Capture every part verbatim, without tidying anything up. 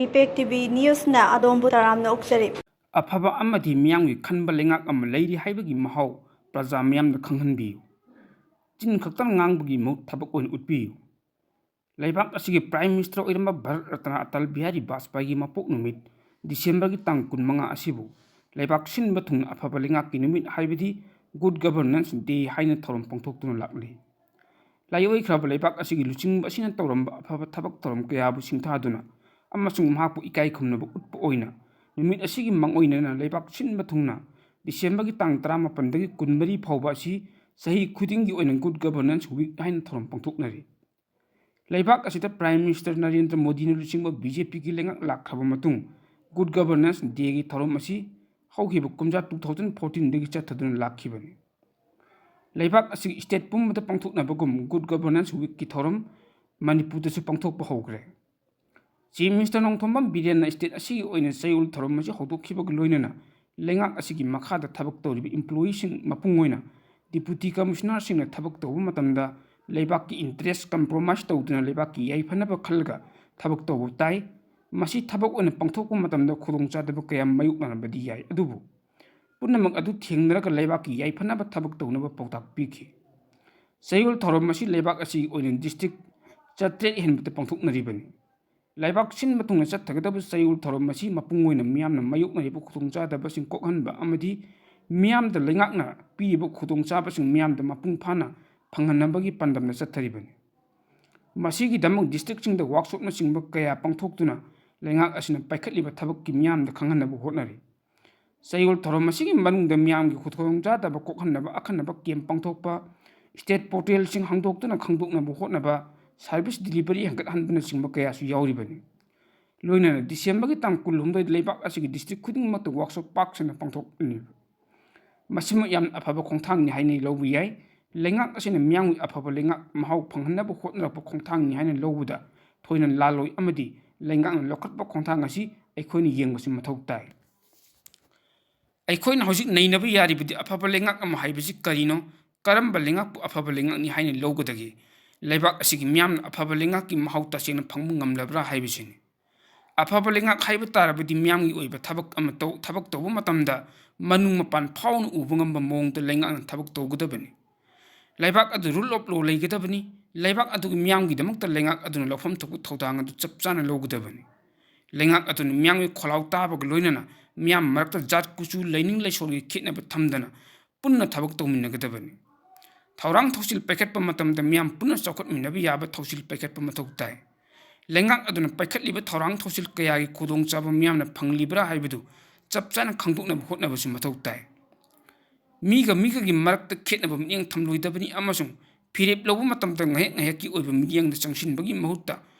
Impact T V ꯅ꯭ꯌꯨꯁꯅ ꯑꯗꯣꯝꯕꯨ ꯇꯔꯥꯝꯅ ꯑꯣꯛꯆꯔꯤ꯫ ꯑꯐꯕ ꯑꯃꯗꯤ ꯃꯤꯌꯥꯝꯒꯤ ꯈꯟꯕ ꯂꯩꯉꯥꯛ ꯑꯃ ꯂꯩꯔꯤ ꯍꯥꯏꯕꯒꯤ ꯃꯍꯥꯎ ꯄ꯭ꯔꯖꯥ ꯃꯤꯌꯥꯝꯗ ꯈꯪꯍꯟꯕꯤꯌꯨ꯫ ꯆꯤꯟ ꯈꯛꯇꯪ ꯉꯥꯡꯕꯒꯤ ꯃꯍꯨꯠ ꯊꯕꯛ ꯑꯣꯏꯅ ꯎꯠꯄꯤꯌꯨ꯫ ꯂꯩꯕꯥꯛ ꯑꯁꯤꯒꯤ Prime Minister ꯑꯣꯏꯔꯝꯕ ꯚꯥꯔꯠ ꯔꯠꯅ ꯑꯇꯜ ꯕꯤꯍꯥꯔꯤ ꯕꯥꯖꯄꯥꯏꯒꯤ ꯃꯄꯣꯛ ꯅꯨꯃꯤꯠ December ꯒꯤ ꯇꯥꯡ ꯀꯨꯟꯃꯉꯥ ꯑꯁꯤꯕꯨ ꯂꯩꯕꯥꯛ ꯁꯤꯟꯕ ꯊꯨꯡꯅ ꯑꯐꯕ ꯂꯩꯉꯥꯛꯀꯤ ꯅꯨꯃꯤꯠ ꯍꯥꯏꯕꯗꯤ Good Governance Day ꯍꯥꯏꯅ ꯊꯧꯔꯝ ꯄꯥꯡꯊꯣꯛꯇꯨꯅ ꯂꯥꯛꯂꯤ꯫ ꯂꯥꯏꯑꯣꯏꯈ꯭ꯔꯕ ꯂꯩꯕꯥꯛ ꯑꯁꯤꯒꯤ ꯂꯨꯆꯤꯡꯕ ꯑꯁꯤꯅ ꯇꯧꯔꯝꯕ ꯑꯐꯕ ꯊꯕꯛ ꯊꯧꯔꯝ ꯀꯌꯥꯕꯨ ꯁꯤꯡꯊꯥꯗꯨꯅ ꯑꯃꯁꯨꯡ ꯃꯍꯥꯛꯄꯨ ꯏꯀꯥꯏ ꯈꯨꯝꯅꯕ ꯎꯠꯄ ꯑꯣꯏꯅ ꯅꯨꯃꯤꯠ ꯑꯁꯤꯒꯤ ꯃꯥꯡꯑꯣꯏꯅꯅ ꯂꯩꯕꯥꯛ ꯁꯤꯟꯕ ꯊꯨꯡꯅ December ꯒꯤ ꯇꯥꯡ ꯇꯔꯥꯃꯥꯄꯟꯗꯒꯤ ꯀꯨꯟꯃꯔꯤ ꯐꯥꯎꯕ ꯑꯁꯤ ꯆꯍꯤ ꯈꯨꯗꯤꯡꯒꯤ ꯑꯣꯏꯅ Good Governance Week ꯍꯥꯏꯅ ꯊꯧꯔꯝ ꯄꯥꯡꯊꯣꯛꯅꯔꯤ꯫ ꯂꯩꯕꯥꯛ ꯑꯁꯤꯗ Prime Minister ꯅꯔꯦꯟꯗ꯭ꯔ ꯃꯣꯗꯤꯅ ꯂꯨꯆꯤꯡꯕ ꯕꯤ ꯖꯦ ꯄꯤꯒꯤ ꯂꯩꯉꯥꯛ ꯂꯥꯛꯈ꯭ꯔꯕ ꯃꯇꯨꯡ Good Governance Day ꯒꯤ ꯊꯧꯔꯝ ꯑꯁꯤ ꯍꯧꯈꯤꯕ ꯀꯨꯝꯖꯥ two thousand fourteen ꯗꯒꯤ ꯆꯠꯊꯗꯨꯅ ꯂꯥꯛꯈꯤꯕꯅꯤ꯫ ꯂꯩꯕꯥꯛ ꯑꯁꯤꯒꯤ state ꯄꯨꯝꯕꯗ ꯄꯥꯡꯊꯣꯛꯅꯕꯒꯨꯝ Good Governance Week ꯀꯤ ꯊꯧꯔꯝ ꯃꯅꯤꯄꯨꯔꯗꯁꯨ ꯄꯥꯡꯊꯣꯛꯄ ꯍꯧꯈ꯭ꯔꯦ꯫ Chief Minister ꯅꯣꯡꯊꯣꯝꯕꯝ ꯕꯤꯔꯦꯟꯅ state ꯑꯁꯤꯒꯤ ꯑꯣꯏꯅ ꯆꯌꯣꯜ ꯊꯧꯔꯝ ꯑꯁꯤ ꯍꯧꯗꯣꯛꯈꯤꯕꯒ ꯂꯣꯏꯅꯅ ꯂꯩꯉꯥꯛ ꯑꯁꯤꯒꯤ ꯃꯈꯥꯗ ꯊꯕꯛ ꯇꯧꯔꯤꯕ employee ꯁꯤꯡ ꯃꯄꯨꯡ ꯑꯣꯏꯅ Deputy Commissioner ꯁꯤꯡꯅ ꯊꯕꯛ ꯇꯧꯕ ꯃꯇꯝꯗ ꯂꯩꯕꯥꯛꯀꯤ interest compromise ꯇꯧꯗꯨꯅ ꯂꯩꯕꯥꯛꯀꯤ ꯌꯥꯏꯐꯅꯕ ꯈꯜꯂꯒ ꯊꯕꯛ ꯇꯧꯕ ꯇꯥꯏ꯫ ꯃꯁꯤ ꯊꯕꯛ ꯑꯣꯏꯅ ꯄꯥꯡꯊꯣꯛꯄ ꯃꯇꯝꯗ ꯈꯨꯗꯣꯡꯆꯥꯗꯕ ꯀꯌꯥ ꯃꯥꯌꯣꯛꯅꯔꯝꯕꯗꯤ ꯌꯥꯏ, ꯑꯗꯨꯕꯨ ꯄꯨꯝꯅꯃꯛ ꯑꯗꯨ ꯊꯦꯡꯅꯔꯒ ꯂꯩꯕꯥꯛꯀꯤ ꯌꯥꯏꯐꯅꯕ ꯊꯕꯛ ꯇꯧꯅꯕ ꯄꯥꯎꯇꯥꯛ ꯄꯤꯈꯤ꯫ ꯆꯌꯣꯜ ꯊꯧꯔꯝ ꯑꯁꯤ ꯂꯩꯕꯥꯛ ꯑꯁꯤꯒꯤ ꯑꯣꯏꯅ district ꯆꯥꯇ꯭ꯔꯦꯠ ꯍꯦꯟꯕꯗ ꯄꯥꯡꯊꯣꯛꯅꯔꯤꯕꯅꯤ꯫ ꯂꯩꯕꯥꯛ ꯁꯤꯟꯕ ꯊꯨꯡꯅ ꯆꯠꯊꯒꯗꯕ ꯆꯌꯣꯜ ꯊꯧꯔꯝ ꯑꯁꯤ ꯃꯄꯨꯡ ꯑꯣꯏꯅ ꯃꯤꯌꯥꯝꯅ ꯃꯥꯌꯣꯛꯅꯔꯤꯕ ꯈꯨꯗꯣꯡꯆꯥꯗꯕꯁꯤꯡ ꯀꯣꯛꯍꯟꯕ ꯑꯃꯗꯤ ꯃꯤꯌꯥꯝꯗ ꯂꯩꯉꯥꯛꯅ ꯄꯤꯔꯤꯕ ꯈꯨꯗꯣꯡꯆꯥꯕꯁꯤꯡ ꯃꯤꯌꯥꯝꯗ ꯃꯄꯨꯡ ꯐꯥꯅ ꯐꯪꯍꯟꯅꯕꯒꯤ ꯄꯥꯟꯗꯝꯗ ꯆꯠꯊꯔꯤꯕꯅꯤ꯫ ꯃꯁꯤꯒꯤꯗꯃꯛ district ꯁꯤꯡꯗ workshop ꯅꯆꯤꯡꯕ ꯀꯌꯥ ꯄꯥꯡꯊꯣꯛꯇꯨꯅ ꯂꯩꯉꯥꯛ ꯑꯁꯤꯅ ꯄꯥꯏꯈꯠꯂꯤꯕ ꯊꯕꯛꯀꯤ ꯃꯤꯌꯥꯝꯗ ꯈꯪꯍꯟꯅꯕ ꯍꯣꯠꯅꯔꯤ꯫ ꯆꯌꯣꯜ ꯊꯧꯔꯝ ꯑꯁꯤꯒꯤ ꯃꯅꯨꯡꯗ ꯃꯤꯌꯥꯝꯒꯤ ꯈꯨꯗꯣꯡꯆꯥꯗꯕ ꯀꯣꯛꯍꯟꯅꯕ ꯑꯈꯟꯅꯕ camp ꯄꯥꯡꯊꯣꯛꯄ, state portal ꯁꯤꯡ ꯍꯥꯡꯗꯣꯛꯇꯨꯅ ꯈꯪꯗꯣꯛꯅꯕ ꯍꯣꯠꯅꯕ, service delivery ꯍꯦꯟꯒꯠꯍꯟꯕꯅꯆꯤꯡꯕ ꯀꯌꯥꯁꯨ ꯌꯥꯎꯔꯤꯕꯅꯤ꯫ ꯂꯣꯏꯅꯅ December ꯒꯤ ꯇꯥꯡ ꯀꯨꯟꯍꯨꯝꯗꯣꯏꯗ ꯂꯩꯕꯥꯛ ꯑꯁꯤꯒꯤ district ꯈꯨꯗꯤꯡꯃꯛꯇ workshop ꯄꯥꯛ ꯁꯟꯅ ꯄꯥꯡꯊꯣꯛꯂꯅꯤ꯫ ꯃꯁꯤꯃꯛ ꯌꯥꯝꯅ ꯑꯐꯕ ꯈꯣꯡꯊꯥꯡꯅꯤ ꯍꯥꯏꯅ ꯂꯧꯕ ꯌꯥꯏ꯫ ꯂꯩꯉꯥꯛ ꯑꯁꯤꯅ ꯃꯤꯌꯥꯝꯒꯤ ꯑꯐꯕ ꯂꯩꯉꯥꯛ ꯃꯍꯥꯎ ꯐꯪꯍꯟꯅꯕ ꯍꯣꯠꯅꯔꯛꯄ ꯈꯣꯡꯊꯥꯡꯅꯤ ꯍꯥꯏꯅ ꯂꯧꯕꯗ ꯊꯣꯏꯅ ꯂꯥꯜꯂꯣꯏ ꯑꯃꯗꯤ ꯂꯩꯉꯥꯛꯅ ꯂꯧꯈꯠꯄ ꯈꯣꯡꯊꯥꯡ ꯑꯁꯤ ꯑꯩꯈꯣꯏꯅ ꯌꯦꯡꯕꯁꯨ ꯃꯊꯧ ꯇꯥꯏ꯫ ꯑꯩꯈꯣꯏꯅ ꯍꯧꯖꯤꯛ ꯅꯩꯅꯕ ꯌꯥꯔꯤꯕꯗꯤ ꯑꯐꯕ ꯂꯩꯉꯥꯛ ꯑꯃ ꯍꯥꯏꯕꯁꯤ ꯀꯔꯤꯅꯣ, ꯀꯔꯝꯕ ꯂꯩꯉꯥꯛꯄꯨ ꯑꯐꯕ ꯂꯩꯉꯥꯛꯅꯤ ꯍꯥꯏꯅ ꯂꯧꯒꯗꯒꯦ, ꯂꯩꯕꯥꯛ ꯑꯁꯤꯒꯤ ꯃꯤꯌꯥꯝꯅ ꯑꯐꯕ ꯂꯩꯉꯥꯛꯀꯤ ꯃꯍꯥꯎ ꯇꯁꯦꯡꯅ ꯐꯪꯕ ꯉꯝꯂꯕ꯭ꯔꯥ ꯍꯥꯏꯕꯁꯤꯅꯤ꯫ ꯑꯐꯕ ꯂꯩꯉꯥꯛ ꯍꯥꯏꯕ ꯇꯥꯔꯕꯗꯤ ꯃꯤꯌꯥꯝꯒꯤ ꯑꯣꯏꯕ ꯊꯕꯛ ꯑꯃ ꯇꯧ-, ꯊꯕꯛ ꯇꯧꯕ ꯃꯇꯝꯗ ꯃꯅꯨꯡ ꯃꯄꯥꯟ ꯐꯥꯎꯅ ꯎꯕ ꯉꯝꯕ ꯃꯑꯣꯡꯗ ꯂꯩꯉꯥꯛꯅ ꯊꯕꯛ ꯇꯧꯒꯗꯕꯅꯤ꯫ ꯂꯩꯕꯥꯛ ꯑꯗꯨ rule of law ꯂꯩꯒꯗꯕꯅꯤ꯫ ꯂꯩꯕꯥꯛ ꯑꯗꯨꯒꯤ ꯃꯤꯌꯥꯝꯒꯤꯗꯃꯛꯇ ꯂꯩꯉꯥꯛ ꯑꯗꯨꯅ ꯂꯧꯐꯝ ꯊꯣꯛꯄ ꯊꯧꯗꯥꯡ ꯑꯗꯨ ꯆꯞ ꯆꯥꯅ ꯂꯧꯒꯗꯕꯅꯤ꯫ ꯂꯩꯉꯥꯛ ꯑꯗꯨꯅ ꯃꯤꯌꯥꯝꯒꯤ ꯈꯣꯜꯂꯥꯎ ꯇꯥꯕꯒ ꯂꯣꯏꯅꯅ ꯃꯤꯌꯥꯝ ꯃꯔꯛꯇ ꯖꯥꯠ ꯀꯨꯆꯨ ꯂꯥꯏꯅꯤꯡ ꯂꯥꯏꯁꯣꯜꯒꯤ ꯈꯦꯠꯅꯕ ꯊꯝꯗꯅ ꯄꯨꯟꯅ ꯊꯕꯛ ꯇꯧꯃꯤꯟꯅꯒꯗꯕꯅꯤ꯫ ꯊꯧꯔꯥꯡ ꯊꯧꯁꯤꯜ ꯄꯥꯏꯈꯠꯄ ꯃꯇꯝꯗ ꯃꯤꯌꯥꯝ ꯄꯨꯟꯅ ꯆꯥꯎꯈꯠꯃꯤꯟꯅꯕ ꯌꯥꯕ ꯊꯧꯁꯤꯜ ꯄꯥꯏꯈꯠꯄ ꯃꯊꯧ ꯇꯥꯏ꯫ ꯂꯩꯉꯥꯛ ꯑꯗꯨꯅ ꯄꯥꯏꯈꯠꯂꯤꯕ ꯊꯧꯔꯥꯡ ꯊꯧꯁꯤꯜ ꯀꯌꯥꯒꯤ ꯈꯨꯗꯣꯡꯆꯥꯕ ꯃꯤꯌꯥꯝꯅ ꯐꯪꯂꯤꯕ꯭ꯔꯥ ꯍꯥꯏꯕꯗꯨ ꯆꯞ ꯆꯥꯅ ꯈꯪꯗꯣꯛꯅꯕ ꯍꯣꯠꯅꯕꯁꯨ ꯃꯊꯧ ꯇꯥꯏ꯫ ꯃꯤꯒ ꯃꯤꯒꯒꯤ ꯃꯔꯛꯇ ꯈꯦꯠꯅꯕ ꯃꯤꯠꯌꯦꯡ ꯊꯝꯂꯣꯏꯗꯕꯅꯤ ꯑꯃꯁꯨꯡ ꯐꯤꯔꯦꯞ ꯂꯧꯕ ꯃꯇꯝꯗ ꯉꯥꯏꯍꯥꯛ ꯉꯥꯏꯍꯥꯛꯀꯤ ꯑꯣꯏꯕ ꯃꯤꯠꯌꯦꯡꯗ ꯆꯪꯁꯤꯟꯕꯒꯤ ꯃꯍꯨꯠꯇ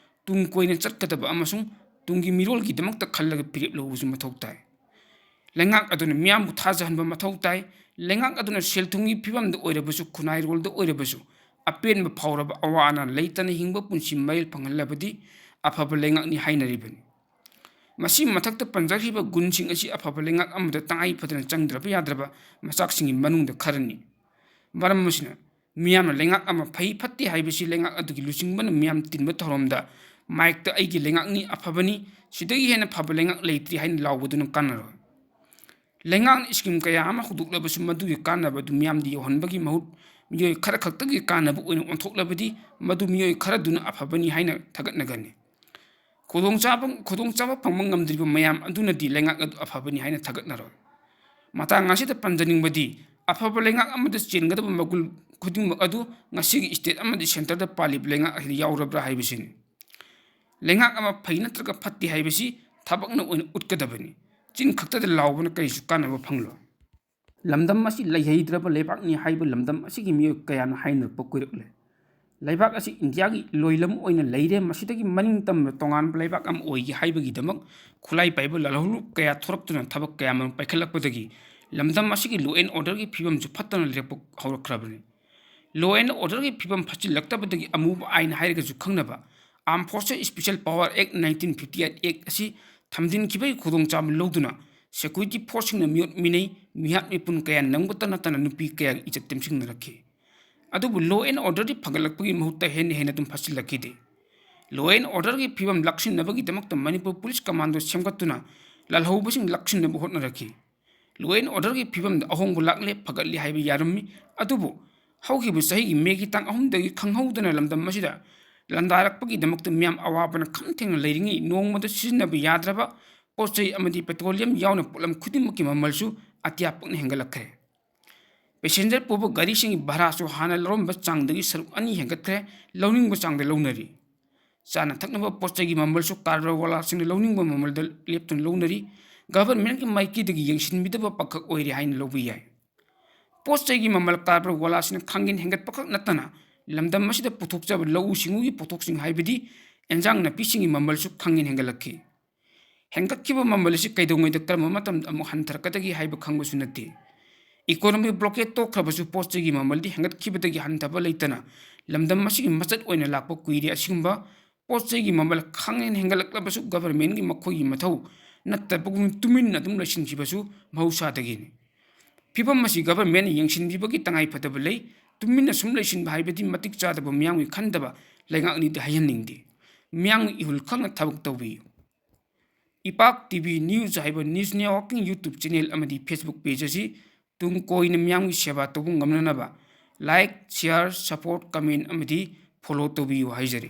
ꯇꯨꯡ ꯀꯣꯏꯅ ꯆꯠꯀꯗꯕ ꯑꯃꯁꯨꯡ ꯇꯨꯡꯒꯤ ꯃꯤꯔꯣꯜꯒꯤꯗꯃꯛꯇ ꯈꯜꯂꯒ ꯐꯤꯔꯦꯞ ꯂꯧꯕꯁꯨ ꯃꯊꯧ ꯇꯥꯏ꯫ ꯂꯩꯉꯥꯛ ꯑꯗꯨꯅ ꯃꯤꯌꯥꯝꯕꯨ ꯊꯥꯖꯍꯟꯕ ꯃꯊꯧ ꯇꯥꯏ꯫ ꯂꯩꯉꯥꯛ ꯑꯗꯨꯅ ꯁꯦꯜ ꯊꯨꯝꯒꯤ ꯐꯤꯕꯝꯗ ꯑꯣꯏꯔꯕꯁꯨ, ꯈꯨꯟꯅꯥꯏꯔꯣꯜꯗ ꯑꯣꯏꯔꯕꯁꯨ, ꯑꯄꯦꯟꯕ ꯐꯥꯎꯔꯕ, ꯑꯋꯥ ꯑꯅꯥ ꯂꯩꯇꯅ ꯍꯤꯡꯕ ꯄꯨꯟꯁꯤ ꯃꯔꯦꯜ ꯐꯪꯍꯜꯂꯕꯗꯤ ꯑꯐꯕ ꯂꯩꯉꯥꯛꯅꯤ ꯍꯥꯏꯅꯔꯤꯕꯅꯤ꯫ ꯃꯁꯤ ꯃꯊꯛꯇ ꯄꯟꯖꯈ꯭ꯔꯤꯕ ꯒꯨꯟꯁꯤꯡ ꯑꯁꯤ ꯑꯐꯕ ꯂꯩꯉꯥꯛ ꯑꯃꯗ ꯇꯉꯥꯏ ꯐꯗꯅ ꯆꯪꯗ꯭ꯔꯕ ꯌꯥꯗ꯭ꯔꯕ ꯃꯆꯥꯛꯁꯤꯡꯒꯤ ꯃꯅꯨꯡꯗ ꯈꯔꯅꯤ꯫ ꯃꯔꯝ ꯑꯁꯤꯅ, ꯃꯤꯌꯥꯝꯅ ꯂꯩꯉꯥꯛ ꯑꯃ ꯐꯩ ꯐꯠꯇꯦ ꯍꯥꯏꯕꯁꯤ ꯂꯩꯉꯥꯛ ꯑꯗꯨꯒꯤ ꯂꯨꯆꯤꯡꯕꯅ ꯃꯤꯌꯥꯝ ꯇꯤꯟꯕ ꯊꯧꯔꯝꯗ ꯃꯥꯏꯛꯇ "ꯑꯩꯒꯤ ꯂꯩꯉꯥꯛꯅꯤ ꯑꯐꯕꯅꯤ, ꯁꯤꯗꯒꯤ ꯍꯦꯟꯅ ꯐꯕ ꯂꯩꯉꯥꯛ ꯂꯩꯇ꯭ꯔꯤ" ꯍꯥꯏꯅ ꯂꯥꯎꯕꯗꯨꯅ ꯀꯥꯟꯅꯔꯣꯏ꯫ ꯂꯩꯉꯥꯛꯅ ꯁ꯭ꯀꯤꯝ ꯀꯌꯥ ꯑꯃ ꯍꯧꯗꯣꯛꯂꯕꯁꯨ ꯃꯗꯨꯒꯤ ꯀꯥꯟꯅꯕ ꯑꯗꯨ ꯃꯤꯌꯥꯝꯗ ꯌꯧꯍꯟꯕꯒꯤ ꯃꯍꯨꯠ ꯃꯤꯑꯣꯏ ꯈꯔ ꯈꯛꯇꯒꯤ ꯀꯥꯟꯅꯕ ꯑꯣꯏꯅ ꯑꯣꯟꯊꯣꯛꯂꯕꯗꯤ ꯃꯗꯨ ꯃꯤꯑꯣꯏ ꯈꯔꯗꯨꯅ ꯑꯐꯕꯅꯤ ꯍꯥꯏꯅ ꯊꯥꯒꯠꯅꯒꯅꯤ꯫ ꯈꯨꯗꯣꯡꯆꯥꯕ, ꯈꯨꯗꯣꯡꯆꯥꯕ ꯐꯪꯕ ꯉꯝꯗ꯭ꯔꯤꯕ ꯃꯌꯥꯝ ꯑꯗꯨꯅꯗꯤ ꯂꯩꯉꯥꯛ ꯑꯗꯨ ꯑꯐꯕꯅꯤ ꯍꯥꯏꯅ ꯊꯥꯒꯠꯅꯔꯣꯏ꯫ ꯃꯇꯥꯡ ꯑꯁꯤꯗ ꯄꯟꯖꯅꯤꯡꯕꯗꯤ, ꯑꯐꯕ ꯂꯩꯉꯥꯛ ꯑꯃꯗ ꯆꯦꯟꯒꯗꯕ ꯃꯒꯨꯟ ꯈꯨꯗꯤꯡꯃꯛ ꯑꯗꯨ ꯉꯁꯤꯒꯤ ꯁ꯭ꯇꯦꯠ ꯑꯃꯗꯤ ꯁꯦꯟꯇꯔꯗ ꯄꯥꯜꯂꯤꯕ ꯂꯩꯉꯥꯛ ꯑꯁꯤꯗ ꯌꯥꯎꯔꯕ꯭ꯔꯥ ꯍꯥꯏꯕꯁꯤꯅꯤ꯫ ꯂꯩꯉꯥꯛ ꯑꯃ ꯐꯩ ꯅꯠꯇ꯭ꯔꯒ ꯐꯠꯇꯦ ꯍꯥꯏꯕꯁꯤ ꯊꯕꯛꯅ ꯑꯣꯏꯅ ꯎꯠꯀꯗꯕꯅꯤ꯫ ꯆꯤꯟ ꯈꯛꯇꯗ ꯂꯥꯎꯕꯅ ꯀꯔꯤꯁꯨ ꯀꯥꯟꯅꯕ ꯐꯪꯂꯣꯏ꯫ ꯂꯝꯗꯝ ꯑꯁꯤ ꯂꯩꯍꯩꯗ꯭ꯔꯕ ꯂꯩꯕꯥꯛꯅꯤ ꯍꯥꯏꯕ ꯂꯝꯗꯝ ꯑꯁꯤꯒꯤ ꯃꯤꯑꯣꯏ ꯀꯌꯥꯅ ꯍꯥꯏꯅꯔꯛꯄ ꯀꯨꯏꯔꯛꯂꯦ꯫ ꯂꯩꯕꯥꯛ ꯑꯁꯤ ꯏꯟꯗꯤꯌꯥꯒꯤ ꯏꯂꯣꯏꯂꯝ ꯑꯣꯏꯅ ꯂꯩꯔꯦ, ꯃꯁꯤꯗꯒꯤ ꯃꯅꯤꯡ ꯇꯝꯕ ꯇꯣꯉꯥꯟꯕ ꯂꯩꯕꯥꯛ ꯑꯃ ꯑꯣꯏꯒꯦ ꯍꯥꯏꯕꯒꯤꯗꯃꯛ ꯈꯨꯠꯂꯥꯏ ꯄꯥꯏꯕ ꯂꯥꯜꯍꯧꯂꯨꯞ ꯀꯌꯥ ꯊꯣꯔꯛꯇꯨꯅ ꯊꯕꯛ ꯀꯌꯥꯃꯔꯨꯝ ꯄꯥꯏꯈꯠꯂꯛꯄꯗꯒꯤ ꯂꯝꯗꯝ ꯑꯁꯤꯒꯤ law and orderꯒꯤ ꯐꯤꯕꯝꯁꯨ ꯐꯠꯇꯅ ꯂꯩꯔꯛꯄ ꯍꯧꯔꯛꯈ꯭ꯔꯕꯅꯤ꯫ Law and orderꯒꯤ ꯐꯤꯕꯝ ꯐꯠꯆꯤꯜꯂꯛꯇꯕꯗꯒꯤ ꯑꯃꯨꯕ ꯑꯥꯏꯟ ꯍꯥꯏꯔꯒꯁꯨ ꯈꯪꯅꯕ Armed Forces Special Power Act nineteen fifty eight Act ꯑꯁꯤ ꯊꯝꯖꯤꯟꯈꯤꯕꯒꯤ ꯈꯨꯗꯣꯡꯆꯥꯕ ꯂꯧꯗꯨꯅ security forceꯁꯤꯡꯅ ꯃꯤꯑꯣꯠ ꯃꯤꯅꯩ, ꯃꯤꯍꯥꯠ ꯃꯤꯄꯨꯟ ꯀꯌꯥ ꯅꯝꯒꯇ ꯅꯠꯇꯅ ꯅꯨꯄꯤ ꯀꯌꯥꯒꯤ ꯏꯖꯠ ꯇꯦꯝꯁꯤꯡꯅꯔꯛꯈꯤ꯫ ꯑꯗꯨꯕꯨ law and orderꯗꯤ ꯐꯒꯠꯂꯛꯄꯒꯤ ꯃꯍꯨꯠꯇ ꯍꯦꯟꯅ ꯍꯦꯟꯅ ꯑꯗꯨꯝ ꯐꯠꯆꯤꯜꯂꯛꯈꯤꯗꯦ꯫ Law and orderꯒꯤ ꯐꯤꯕꯝ ꯂꯥꯛꯁꯤꯟꯅꯕꯒꯤꯗꯃꯛꯇ ꯃꯅꯤꯄꯨꯔ ꯄꯨꯂꯤꯁ ꯀꯃꯥꯟꯗꯣ ꯁꯦꯝꯒꯠꯇꯨꯅ ꯂꯥꯜꯍꯧꯕꯁꯤꯡ ꯂꯥꯛꯁꯤꯟꯅꯕ ꯍꯣꯠꯅꯔꯛꯈꯤ꯫ Law and orderꯒꯤ ꯐꯤꯕꯝꯗ ꯑꯍꯣꯡꯕ ꯂꯥꯛꯂꯦ, ꯐꯒꯠꯂꯦ ꯍꯥꯏꯕ ꯌꯥꯔꯝꯃꯤ꯫ ꯑꯗꯨꯕꯨ ꯍꯧꯈꯤꯕ ꯆꯍꯤꯒꯤ ꯃꯦꯒꯤ ꯇꯥꯡ ꯑꯍꯨꯝꯗꯒꯤ ꯈꯪꯍꯧꯗꯅ ꯂꯝꯗꯝ ꯑꯁꯤꯗ ꯂꯥꯟꯗꯥꯔꯛꯄꯒꯤꯗꯃꯛꯇ ꯃꯤꯌꯥꯝ ꯑꯋꯥꯕꯅ ꯈꯝ ꯊꯦꯡꯅ ꯂꯩꯔꯤꯉꯩ ꯅꯣꯡꯃꯗ ꯁꯤꯖꯤꯟꯅꯕ ꯌꯥꯗ꯭ꯔꯕ ꯄꯣꯠ ꯆꯩ ꯑꯃꯗꯤ petroleum ꯌꯥꯎꯅ ꯄꯣꯠꯂꯝ ꯈꯨꯗꯤꯡꯃꯛꯀꯤ ꯃꯃꯜꯁꯨ ꯑꯇꯤꯌꯥ ꯄꯛꯅ ꯍꯦꯟꯒꯠꯂꯛꯈ꯭ꯔꯦ꯫ Passenger ꯄꯨꯕ ꯒꯥꯔꯤꯁꯤꯡꯒꯤ ꯚꯔꯥꯁꯨ ꯍꯥꯟꯅ ꯂꯧꯔꯝꯕ ꯆꯥꯡꯗꯒꯤ ꯁꯔꯨꯛ ꯑꯅꯤ ꯍꯦꯟꯒꯠꯈ꯭ꯔꯦ, ꯂꯧꯅꯤꯡꯕ ꯆꯥꯡꯗ ꯂꯧꯅꯔꯤ꯫ ꯆꯥꯅ ꯊꯛꯅꯕ ꯄꯣꯠ ꯆꯩꯒꯤ ꯃꯃꯜꯁꯨ ꯀꯔꯕꯥꯔ ꯋꯥꯂꯥꯁꯤꯡꯅ ꯂꯧꯅꯤꯡꯕ ꯃꯃꯜꯗ ꯂꯦꯞꯇꯨꯅ ꯂꯧꯅꯔꯤ꯫ Governmentꯀꯤ ꯃꯥꯏꯀꯩꯗꯒꯤ ꯌꯦꯡꯁꯤꯟꯕꯤꯗꯕ ꯄꯈꯛ ꯑꯣꯏꯔꯦ ꯍꯥꯏꯅ ꯂꯧꯕ ꯌꯥꯏ꯫ ꯄꯣꯠ ꯆꯩꯒꯤ ꯃꯃꯜ ꯀꯔꯕꯥꯔ ꯋꯥꯂꯥꯁꯤꯡꯅ ꯈꯥꯡꯍꯦꯟ ꯍꯦꯟꯒꯠꯄꯈꯛ ꯅꯠꯇꯅ ꯂꯝꯗꯝ ꯑꯁꯤꯗ ꯄꯨꯊꯣꯛꯆꯕ ꯂꯧꯎ ꯁꯤꯡꯎꯒꯤ ꯄꯣꯠꯊꯣꯛꯁꯤꯡ ꯍꯥꯏꯕꯗꯤ ꯑꯦꯟꯖꯥꯡ ꯅꯥꯄꯤꯁꯤꯡꯒꯤ ꯃꯃꯜꯁꯨ ꯈꯥꯡꯍꯦꯟ ꯍꯦꯟꯒꯠꯂꯛꯈꯤ꯫ ꯍꯦꯟꯒꯠꯈꯤꯕ ꯃꯃꯜ ꯑꯁꯤ ꯀꯩꯗꯧꯉꯩꯗ ꯀꯔꯝꯕ ꯃꯇꯝꯗ ꯑꯃꯨꯛ ꯍꯟꯊꯔꯛꯀꯗꯒꯦ ꯍꯥꯏꯕ ꯈꯪꯕꯁꯨ ꯅꯠꯇꯦ꯫ Economic blockade ꯇꯣꯛꯈ꯭ꯔꯕꯁꯨ ꯄꯣꯠ ꯆꯩꯒꯤ ꯃꯃꯜꯗꯤ ꯍꯦꯟꯒꯠꯈꯤꯕꯗꯒꯤ ꯍꯟꯊꯕ ꯂꯩꯇꯅ ꯂꯝꯗꯝ ꯑꯁꯤꯒꯤ ꯃꯆꯠ ꯑꯣꯏꯅ ꯂꯥꯛꯄ ꯀꯨꯏꯔꯦ꯫ ꯑꯁꯤꯒꯨꯝꯕ ꯄꯣꯠ ꯆꯩꯒꯤ ꯃꯃꯜ ꯈꯪꯍꯦꯟ ꯍꯦꯟꯒꯠꯂꯛꯂꯕꯁꯨ governmentꯀꯤ ꯃꯈꯣꯏꯒꯤ ꯃꯊꯧ ꯅꯠꯇꯕꯒꯨꯝ ꯇꯨꯃꯤꯟꯅ ꯑꯗꯨꯝ ꯂꯩꯁꯤꯟꯈꯤꯕꯁꯨ ꯃꯍꯧꯁꯥꯗꯒꯤꯅꯤ꯫ ꯐꯤꯕꯝ ꯑꯁꯤ governmentꯅ ꯌꯦꯡꯁꯤꯟꯕꯤꯕꯒꯤ ꯇꯉꯥꯏꯐꯗꯕ ꯂꯩ꯫ ꯇꯨꯃꯤꯟꯅ ꯁꯨꯝ ꯂꯩꯁꯤꯟꯕ ꯍꯥꯏꯕꯗꯤ ꯃꯇꯤꯛ ꯆꯥꯗꯕ ꯃꯤꯌꯥꯝꯒꯤ ꯈꯟꯗꯕ ꯂꯩꯉꯥꯛꯅꯤꯗꯤ ꯍꯥꯏꯍꯟꯅꯤꯡꯗꯦ꯫ ꯃꯤꯌꯥꯝꯒꯤ ꯏꯍꯨꯜ ꯈꯪꯅ ꯊꯕꯛ ꯇꯧꯕꯤꯌꯨ꯫ ꯏꯄꯥꯛ ꯇꯤ ꯚꯤ news ꯍꯥꯏꯕ news networkꯀꯤ YouTube channel ꯑꯃꯗꯤ Facebook page ꯑꯁꯤ ꯇꯨꯡ ꯀꯣꯏꯅ ꯃꯤꯌꯥꯝꯒꯤ ꯁꯦꯕꯥ ꯇꯧꯕ ꯉꯝꯅꯅꯕ like, share, support, comment ꯑꯃꯗꯤ follow ꯇꯧꯕꯤꯌꯨ ꯍꯥꯏꯖꯔꯤ꯫